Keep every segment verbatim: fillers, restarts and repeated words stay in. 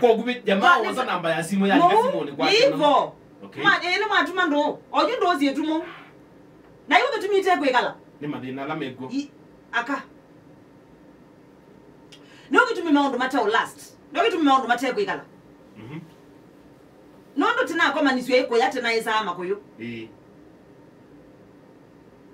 Kwa ũkuvĩ, jamaa wosa namba ya simũ ya simũnĩ kwake. Nĩ hivyo. Okay. Ma, ĩĩ, nĩ mwatuma ndũũ. Oyu ndũũ syĩtumũ. Na yu kĩtumi ite kwĩkala. Nĩ mathĩna ala mekw'o. I, aka. Nĩyo kĩtumi maũndũ mate last. Nĩyo kĩtumi maũndũ mate kwĩkala. Mhm. Nũndũ tinakomanisw'e ĩkũya tinaĩsaa makũyũ. Ĩĩ.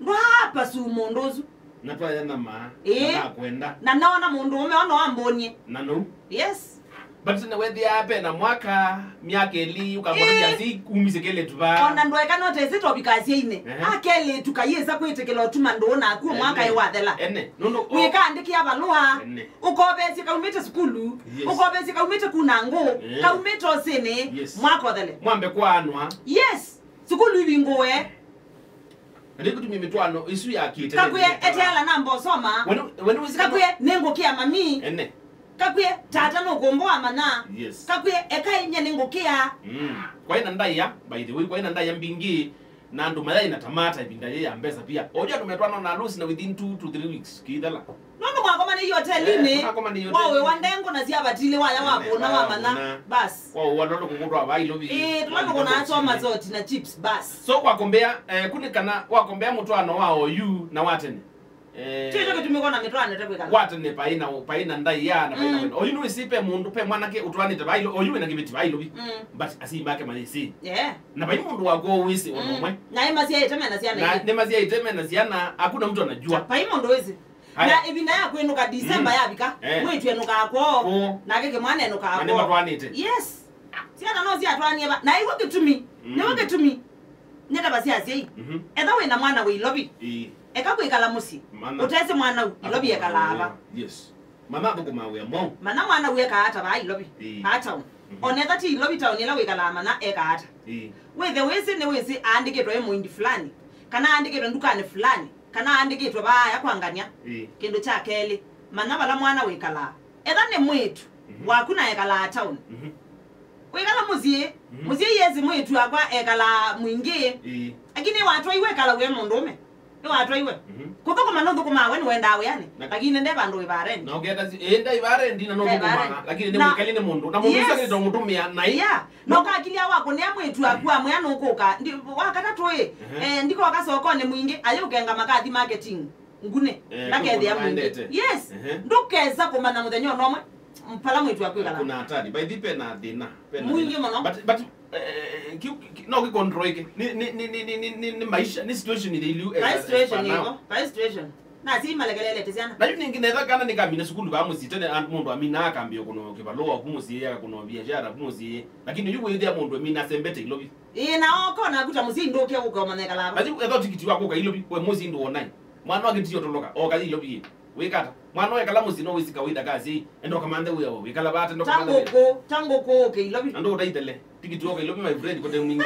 Ndwaapasuu mũndũ ũsu. Na twaya na maa. Ĩĩ. Na nakwenda. Na noona mũndũ ũme ona wambũnie. Na nũu. Yes. But na wethĩaa pe na mwaka, myaka ĩlĩ, ũkamwona asi kumisye kelĩtu vaa. Ona ndwaeka notesĩ tobika asyaine. Ehe. Akelĩtu kayĩsa kwĩtĩkĩla ũtuma ndũũ naku mwaka ĩwathela. Ene. Nũndũ wĩkaandĩkĩa valũa. Ene. Ũkovesye kaumĩte sukulu. Yes. Ũkovesye kaumĩte kuna ngũ. Eh. Kaumĩte osĩnĩ. Yes. Mwaka ũthele. Mwambe kwaanwa. Yes. Sukulu ivingũwe. Na nĩkũtumie mĩtwaano ĩsu ya kĩtene. Kakwĩe, eteela namba ũsoma. When, when we Kakwĩe, nĩngũkĩa mami. Ene. Kakwĩe, tata nũkũmbũa mana. Yes. Kakwĩe, ekai nye nĩngũkĩa. Mm. Kwaĩ na ndaĩa, by the way, kwaĩ na ndaĩa mbingĩ, na andũ mayaĩ na tamata ĩvinda yĩ ya mbesa pia. Oyu andũ metwaana na alusi na within two to three weeks, kĩithela. Nũndũ mwakomanĩie hotelinĩ, eh, mwakomanĩie hotelinĩ. Waũĩwa ndengũ na syavatile waya. Ene, wavũna wamanya. Wavũna. Bas. Waũwa tũla tũkũkũ twa vaa Ilovi. Ĩĩ, tũla tũkũnaa soma salt na chips, bas. So, wakombea, eh, kuni kana wakombea mũtwaano wa oyu na wa tene. Eh, kyo kyo kĩtumi kona mĩtwaano ĩte kwĩkala. Wa tene paĩ na, paĩ na ndaĩa na paĩ na wendo. Oyu nĩwĩsĩ pe mũndũ, pe mwanake ũtwaanĩte vaa Ilo-, oyu wĩna kĩveti vaa Ilovi. Mm. But asyai make mayĩsĩ. Yeah. Na vai mũndũ wakw'o wĩsĩ ona ũmwe. Na nĩmasyaĩte mena syana. Na ingĩ. Nĩmasyaĩte mena syana, hakuna mtu anajua. Vai mũndũ wĩsĩ. Haya. Na ĩvinda ya kwĩnũka December yavika, eh, mwĩĩtu enũkaa kwoo, kwoo, nake kĩmwana enũkaa kwoo. Na nĩmatwaanĩte. Yes. Syana no syatwaanie va. Na ĩw'o kĩtumi. Mm. Nĩw'o kĩtumi. Nĩtava sya asyai. Mhm. Etha wĩna mwana wĩ Ilovi. Ĩĩ. Eka kwĩkala mũsyĩ. Mana. Ũtesĩ mwana u Ilovi ekalaa va. Yes. Mana athũkũmaa wĩa mwaũ. Mana mwana u ekaa ata vaa Ilovi. Ĩĩ. Vaa town. Mhm. Ona etha ti Ilovi town ĩla wĩkalaa mana ekaa ata. Ĩĩ. Wĩthe wĩsĩ nĩwĩsĩ aandĩkĩtwe e mũindi fulani. Kana aandĩkĩtwe ndukanĩ fulani. Kana aandĩkĩtwe vaaya kwa ngania. Ĩĩ. Kĩndũ kya kelĩ, manya vala mwana wĩkalaa. Etha nĩ mwĩĩtu, mhm, waku na ekalaa town. Mhm. Wĩkala mũsyĩ, mhm, mũsyĩ yesi mwĩĩtu wakwa ekalaa Mwingĩ. Ĩĩ. Lakini watwaiwe ekala wĩ mũndũũme. Nĩwatwaiwe. Mhm. Kũthũkũma nũthũkũmaa we nĩwendaa wĩanĩ. Na lakini nde vandũ wĩvarendi. Na ũketa si, ĩĩ, ndaĩvarendi na nũthũkũmaa, lakini nĩ mwĩkali nĩ mũndũ. Na mũndũ ũcio, yes, agĩte ũmũtũmĩa na ĩ-, yeah. Na ũkakilya wakũnĩa mwĩĩtu waku amwĩa nũkũka. Ndi-, wa katatũ ĩ, ehe, eh, ndikoka sokonĩ Mwingĩ, ayũkenga makathi marketing. Ngune, eh, ndakethĩa Mwingĩ. Yes. Ehe. Ndũkesa kũmanya mũthenya ona ũmwe mpala mwĩĩtu waku ĩkala. Kuna hatari. By the way, pena thĩna. Pena Mwingĩ thĩna mũno. But, but, eh, ki-, ki-, no gĩkontroike. Nĩ, nĩ, nĩ maisha, nĩ situation ile iliu. Ka situation ĩvo, ka situation. Na si malekelele ti syana. Na yu ningĩ netha kana nĩkamina sukulu vaa mũsyĩ tene, and mũndũ amina akambia kũno kĩvalũa ku mũsyĩ, akakũno biashara ku mũsyĩ. Lakini yu wĩthĩa mũndũ amina asembete Ilovi. Ĩĩ, na oka ona akuta mũsyĩ ndũke ũka ũmanya ĩkalaa va. Basi etha tikiti wa kũka Ilovi, we mũsyĩ ndũwonai. Mwana wa kĩtio toloka, oka Ilovi. Wĩkata. Mwana wekala mũsyĩ no wĩsĩ kawaida kasi. Enda ũkamanthe wĩa, wĩkala vate, enda ũkamanthe wĩa. Tango ko, tango ko ũke Ilovi. Ando ũtaitele. Tikiti wa ũka Ilovi, my friend, kote Mwingĩ.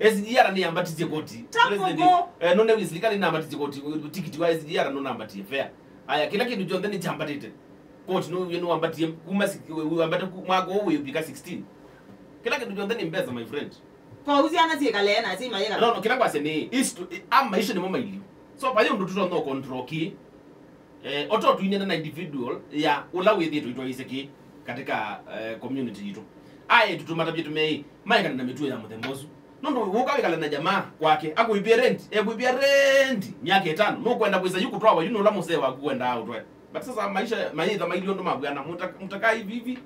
S G R nĩ yambatisye koti. Tango ko. President, eh, none wĩ sirikali nĩ yambatisye koti. Tikiti wa S G R nũnambatie fare. Aya, kĩla kĩndũ kyonthe nĩ kyambatĩte. Koti nĩ, nĩ wambatie kuma si-, wambate ku-, mwaka ũũ wĩvika sixteen. Kĩla kĩndũ kyonthe nĩ mbesa, my friend. Kwa usiana siekalee na sima yeka. No, no, kĩla kwasya nĩ, histo-, i-, a maisha nĩmo mailiu. So, vai ũndũ tũtonya control ki, eh, oto tuinena na individual ya ũla wĩthĩtwe itwaisye ki katika, eh, community yitũ. Aĩ tũtũmatavye tũmei, maekana na mĩtuo ya mũthemba ũsu. Nũndũ wũka wĩkala na jamaa kwake, akwĩvia rent, ekwĩvia rent myaka ĩtano, nũkwenda kwĩsa yu kũtwawa yu nũla mũsee waku wendaa ũtwae. But sasa maisha mayĩtha mailio ũndũ mavw'ana, mũta-, mũtakai vivi,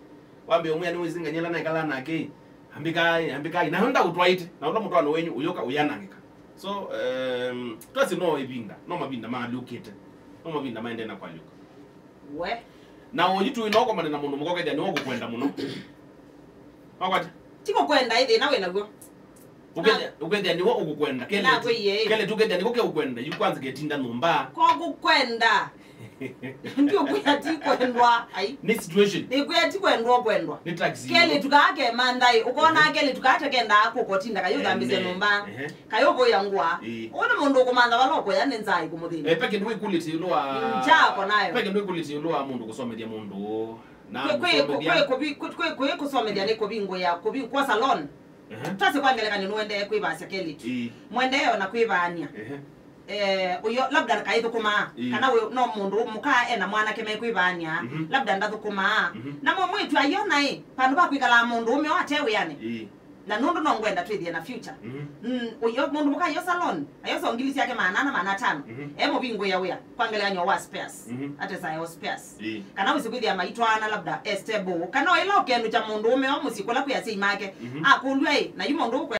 wambe ũmwĩa nĩwĩsĩ nganyela naĩkala nake, ambĩkai, ambĩkai, na ndaũtwaĩte, na ũla mũtwaano wenyu ũyũka ũyanangĩka. So, um, twasĩ no ĩvinda, no mavinda maalyũkĩte, no mavinda maendee na kwalyũka. We. Na oyu tũĩ no ũkomane na mũndũ mũka ũkethĩa nĩwe ũkũkwenda mũno. Wakwata? Ti kũkwenda, ĩ thĩna wĩ naw'o. Ũkethĩa, ũkethĩa nĩwe ũkũkwenda. Kele tu, nakwĩie, ĩ. Kele tu ũkethĩa nĩko keũkwenda. Yu kwanza ketinda nyũmba. Ko kũkwenda. Ndiũkwĩa ti kwendwa. Ai. Nĩ situation. Nĩkwĩa ti kwendwa, kwendwa. Nĩ taxi. Kele tukaa kemantha, ĩ. Ũkona, ehe, kele tukaa tekendaa kũkotinda, kayo thambĩsya nyũmba. Ehe. Kayo voya ngwa. Ĩ. Ũyũ nĩ mũndũ ũkũmantha vala ũkoya nĩ nzaa ĩkũmũthĩna. Eh, pe kĩndũ wĩkulĩtye ĩũlũ wa, njaa ako nayo. Pe kĩndũ wĩkulĩtye ĩũlũ wa mũndũ kũsomethya mũndũ. Na kwĩ, kwĩ, kũsomethya, kwĩ, kũvi-, kwĩ, kwĩ, kwĩ kũsomethya nĩ kũvingũĩa, kũvi-, kwa salon. Ehe. Twasye kwa ngelekany'o nĩwendee kwĩvasya kelĩtu. Ĩĩ. Mwendee ona kwĩvaany'a. Ehe. Eh, ũyo labda kaĩthũkũmaa, ĩĩ, kana wĩ no mũndũ mũka ena mwanake mekwĩvaania, mhm, labda ndathũkũmaa. Mhm. Na mo mwĩtu aiona ĩ, vandũ va kwĩkalaa mũndũ ũme ate wĩanĩ. Ĩĩ. Na nũndũ no ngwenda twĩthie na future. Mhm. Mm, ũyo mũndũ mũka ayo salon, ayosa ngili syake maana ana, maana atano. Mhm. E mũvingũĩa wĩa, kwa ngelekany'o wa spares. Mhm. Atesae o spares. Ĩĩ. Kana wĩsĩ kwĩthĩa maitwaana labda e stable. Kana o ĩla ũkenũkya mũndũ ũme o mũsyĩ kũla kwĩ asyai make. Mhm. Akũlw'a ĩ, na yu mũndũ ũkwe